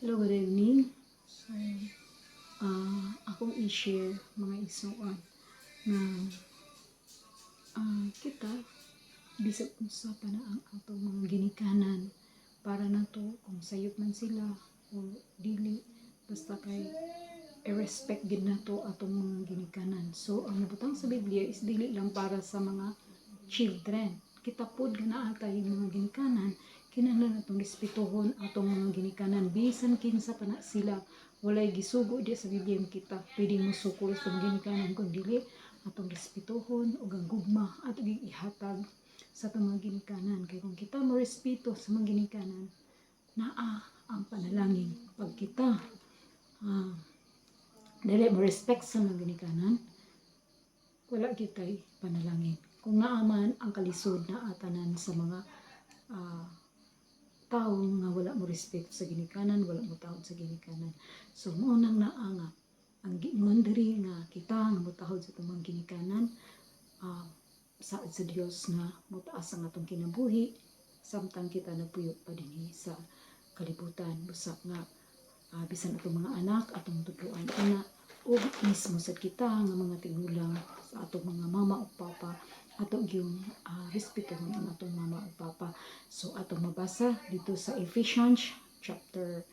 Hello, good evening. So, akong i-share, mga igsuon, nga kita bisag unsa pa na ang atong mga ginikanan para nato, kung sayop man sila o dili, basta kay i-respect gid nato atong mga ginikanan. So, ang nabutang sa Biblia is dili lang para sa mga children. Kita pod nga naa tay mga ginikanan, kinahanglan atong respetuhon atong mga ginikanan bisan kinsa pa na sila. Walay gisugo diya sa Biblia nga kita pwede mo sukol sa atong ginikanan. Kung dili, atong respetuhon ug ang gugma ato gyud ihatag sa atong mga ginikanan, kay kung kita mo respeto sa mga ginikanan, naa ang panalangin. Pag kita dili mo respect sa mga ginikanan, wala kitay panalangin. Kung naa man, ang kalisod na atanan sa mga tao nga wala mo respeto sa ginikanan, wala mo tahod sa ginikanan. So mao nang naa nga ang giingon diri nga kita nga motahod sa atong mga ginikanan, saad sa Dios nga motaas ang atong kinabuhi samtang kita nagpuyo pa dinhi sa kalibutan. Busa nga bisan atong mga anak, atong tudloan ana, ug mismo sad kita nga mga tigulang sa atong mga mama ug papa, ato gyung respetuhon ang atong mama ug papa. So atong mabasa dito sa Ephesians chapter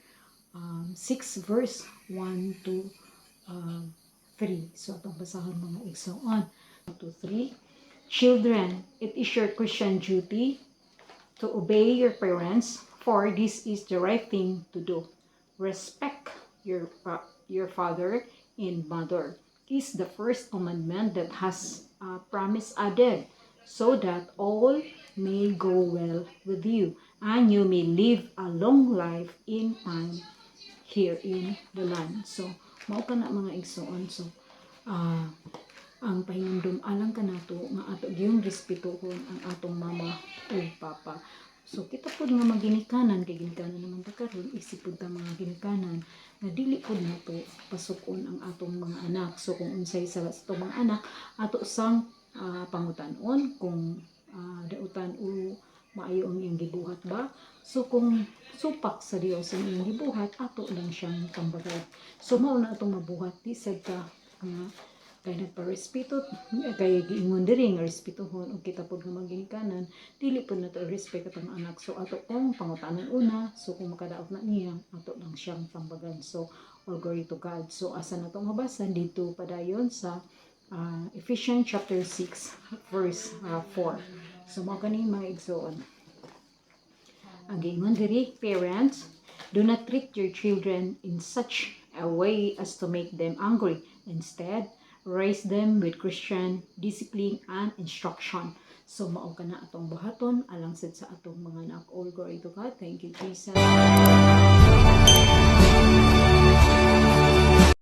6 verse 1 to 3. So atong basahon, mga igsoon. 1 to 3. Children, it is your Christian duty to obey your parents, for this is the right thing to do. Respect your father and mother is the first commandment that has a promise added, so that all may go well with you and you may live a long life in time here in the land. So, mao kana, mga igsoon. So, ang pahinumdum alang kanato nga ato gyung respetuhon ang atong mama ug papa. So kita pud nga mga ginikanan, kay ginikanan naman ta karon, isip pud ta mga ginikanan nga dili pud nato pasuk-on ang atong mga anak. So kung unsay sala sa atong mga anak, ato sang pangutan-on kung dautan o maayo ang iyang gibuhat ba. So kung supak sa Dios ang iyang gibuhat, ato lang siyang tambagan. So mao na atong mabuhat, di sad ka nga kay nagparespeto, kay giingon diri nga respetuhon, ug kita pud nga mga ginikanan, dili pud nato respect atong anak. So ato kong pangutanon una. So kung makadaot na niya, ato lang siyang tambagan. So all glory to God. So asa na itong mabasa dito padayon sa Ephesians chapter 6 verse 4. So mao kani, mga igsoon, ang giingon diri, "Parents, do not treat your children in such a way as to make them angry. Instead, raise them with Christian discipline and instruction." So mao kana atong buhaton alang sad sa atong mga anak. All glory to God. Thank you, Jesus.